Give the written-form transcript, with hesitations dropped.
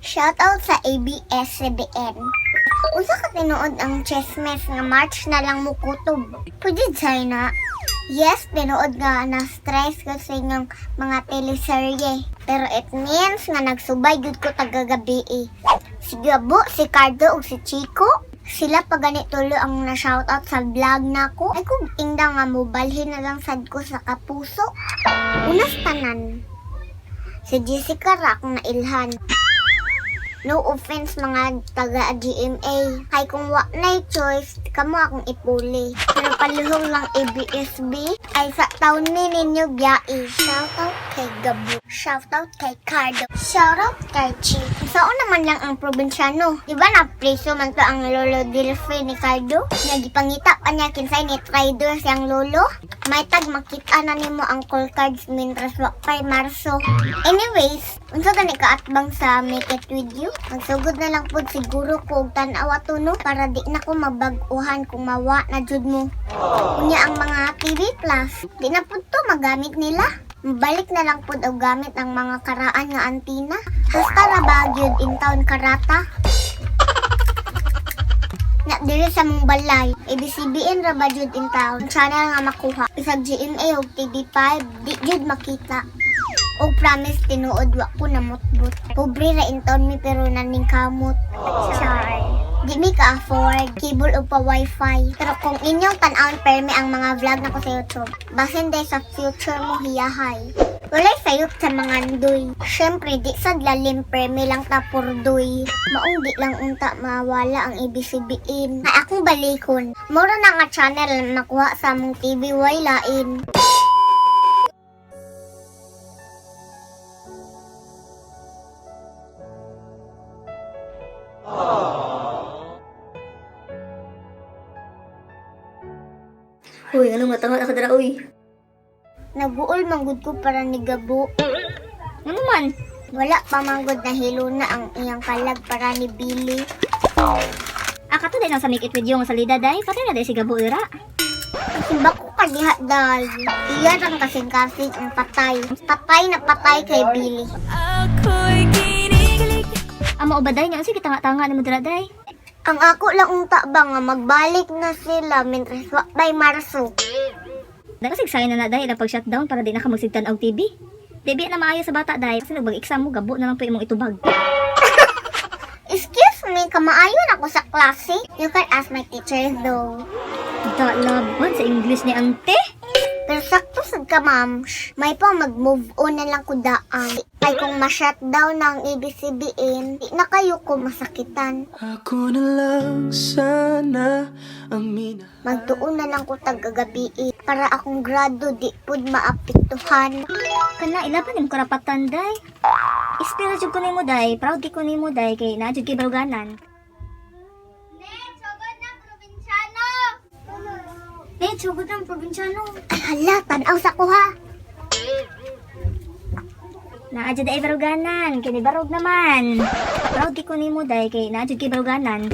Shoutout sa ABS-CBN. Unsa ka tinuod ang chismes nga March na lang mukutob? Pwede China. Yes, tinuod nga na stress ko sa inyong mga teleserye. Pero it means nga nagsubay gud ko tagagabi eh. Si Gabo, si Cardo ug si Chico. Sila pa gani tulo ang na-shoutout sa vlog nako. Ay kung ingda nga mobalhin na lang sad ko sa kapuso. Unas tanan. Si Jessica ra akong nailhan. No offense mga taga GMA. Kay kung wa na choice, kamo akong ipuli. Pero paluhong lang ABSB ay sa taon ni ninyo biyai. Shoutout kay Gabo. Shoutout kay Cardo. Shoutout kay Chi. Sao naman lang ang probinsyano? Di ba na preso man to ang lolo Delphi ni Cardo? Nagipangita pa niya kinsay ni trader siyang lolo. May tag makita na nimo ang call cards mintras wa pa'y Marso. Anyways, unsa gani kaatbang sa Make It With You? Magsugod na lang pud siguro ko og tan-awa to no para di na ko mabag-uhan kung mawa na jud mo. Unya ang mga TV Plus, di na pud to magamit nila. Balik na lang pud og gamit ang mga karaan nga antina. Hasta ra ba gyud in town karata? Na diri sa mong balay, ABCBN ra ba jud in town? Channel nga makuha. Bisag GMA ug TV5, di jud makita. Og promise tinuod wa ko namutbot. Pobre ra in town mi pero naning kamot. Char. Di mi ka-afford cable o pa wifi. Pero kung inyong tan-awon permi ang mga vlog nako sa YouTube, basin day sa future mo hiyahay. Walay sayop sa mga ndoy. Syempre, di sad lalim permi lang ta purdoy. Maong di lang unta mawala ang ABCBN. Ay akong balikon. Mura na nga channel makuha sa among TV way lain. Uy, ano nga tanga ka dara uy. Naguol manggod ko para ni Gabo. Ano man? Wala pa manggod na hilo na ang iyang kalag para ni Billy. Ah, kato day nang sa Make It With You nga salida day. Patay na day si Gabo ira. Simba ko kadiha dahil. Iya rang kasing-kasing ang patay. Patay na patay kay Billy. Amo ba day nga sige tanga-tanga nimo dira day. Ang ako lang unta ba nga magbalik na sila mientras wa pa'y Marso. Dai kasi sign na na day ilang pag-shutdown para di na ka magsigtan og TV. Di bi na maayo sa bata day kasi nagbag-exam mo Gabo na lang po imong itubag. Excuse me, kamaayon ako sa klase. You can ask my teacher though. Da laban sa English ni ante. Pero sakto sad ka, ma'am. Shh, may pa mag-move on na lang ko daan. Ay kung ma-shutdown na ang ABCBN, di na kayo ko masakitan. Ako na lang sana ang minahal. Magtuon na lang ko tagagabi para akong grado di pud maapektuhan. Kana ilaban imong karapatan day. Ispira jud ko nimo day, proud di ko nimo day kay naa jud kay baruganan. Eh, sugod ng probinsyano. Ay hala, tanaw sa kuha. Naa jud ay baruganan, kini barog naman. Proud di ko nimo day kay naa jud kay baruganan.